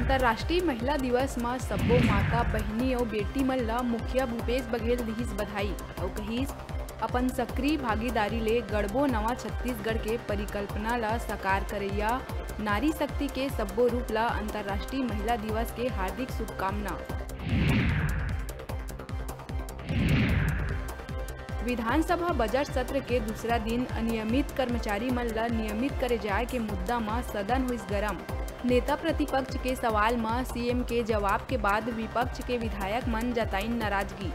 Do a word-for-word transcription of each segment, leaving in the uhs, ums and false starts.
अंतर्राष्ट्रीय महिला दिवस म सब्बो माता, बहिनी अउ बेटी मन ल मुखिया भूपेश बघेल दिहिस बधाई अउ कहिस, अपन सक्रिय भागीदारी ले गढ़बो नवा छत्तीसगढ़ के परिकल्पना ल साकार करइया नारी शक्ति के सब्बो रूप ल अंतर्राष्ट्रीय महिला दिवस के हार्दिक शुभकामना। विधानसभा बजट सत्र के दूसरा दिन अनियमित कर्मचारी मन ल नियमित करे जाय के मुद्दा म सदन होइस गरम। नेता प्रतिपक्ष के सवाल म सीएम के जवाब के बाद विपक्ष के विधायक मन जताइन नाराजगी।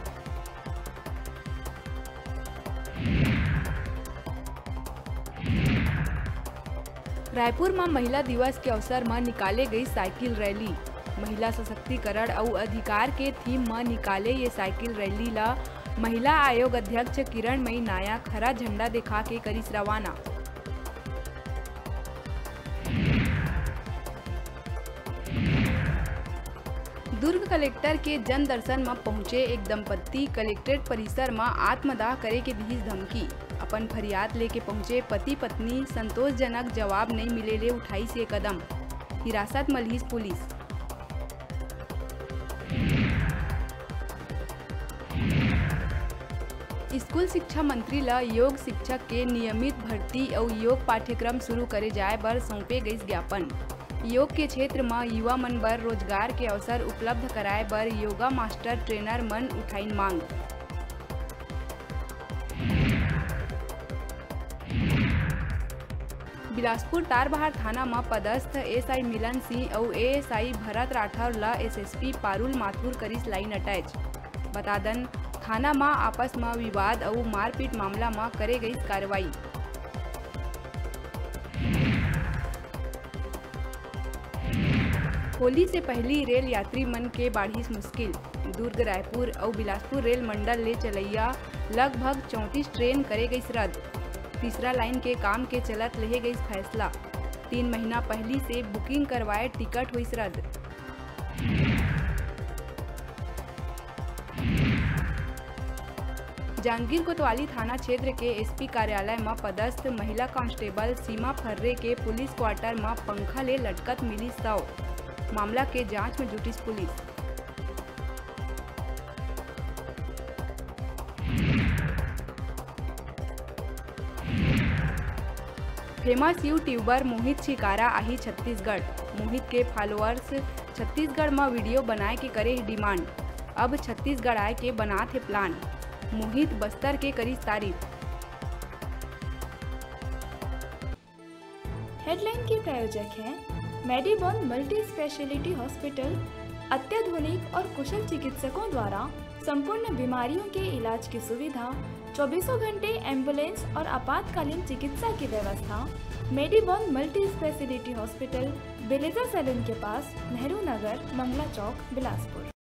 रायपुर म महिला दिवस के अवसर म निकाले गई साइकिल रैली। महिला सशक्तिकरण अउ अधिकार के थीम म निकाले ये साइकिल रैली ल महिला आयोग अध्यक्ष किरणमयी नायक हरा झंडा देखा के करिस रवाना। दुर्ग कलेक्टर के जन दर्शन म पहुंचे एक दंपत्ति कलेक्ट्रेट परिसर म आत्मदाह करे के दिहिस धमकी। अपन फरियाद लेके पहुंचे पति पत्नी संतोषजनक जवाब नइ मिले ले उठाइस ये कदम। हिरासत म लिहिस पुलिस। स्कूल शिक्षा मंत्री ल योग शिक्षक के नियमित भर्ती अउ योग पाठ्यक्रम शुरू करे जाय बर सौंपे गइस ज्ञापन। योग के क्षेत्र म युवा मन बर रोजगार के अवसर उपलब्ध कराय बर योगा मास्टर ट्रेनर मन उठाइन मांग। बिलासपुर तारबहार थाना म पदस्थ एसआई मिलन सिंह अउ एएसआई भरत राठौर ल एसएसपी पारुल माथुर करिस लाइन अटैच। बता दन, थाना म आपस म विवाद अउ मारपीट मामला म करे गइस कार्रवाई। होली से पहिली रेल यात्री मन के बाढ़िस मुश्किल। दुर्ग, रायपुर अउ बिलासपुर रेल मंडल ले चलइया लगभग चौंतीस ट्रेन करे गइस रद्द। तीसरा लाइन के काम के चलत लेहे गइस फैसला। तीन महीना पहिली से बुकिंग करवाए टिकट होइस रद्द। जांजगीर कोतवाली थाना क्षेत्र के एसपी कार्यालय म पदस्थ महिला कांस्टेबल सीमा फर्रे के पुलिस क्वार्टर म पंखा ले लटकत मिलिस शव। मामला के जांच म जुटिस पुलिस। फेमस यूट्यूबर मोहित शिकारा आही छत्तीसगढ़। मोहित के फॉलोअर्स छत्तीसगढ़ म वीडियो बनाए के करे हे डिमांड। अब छत्तीसगढ़ आए के बनात हे प्लान। मोहित बस्तर के करिस तारीफ। हेडलाइन के प्रायोजक हैं मेडीबॉन मल्टी स्पेशलिटी हॉस्पिटल। अत्याधुनिक और कुशल चिकित्सकों द्वारा संपूर्ण बीमारियों के इलाज की सुविधा, चौबीसों घंटे एम्बुलेंस और आपातकालीन चिकित्सा की व्यवस्था। मेडीबॉन मल्टी स्पेशलिटी हॉस्पिटल, बेलेजा सैलून के पास, नेहरू नगर, मंगला चौक, बिलासपुर।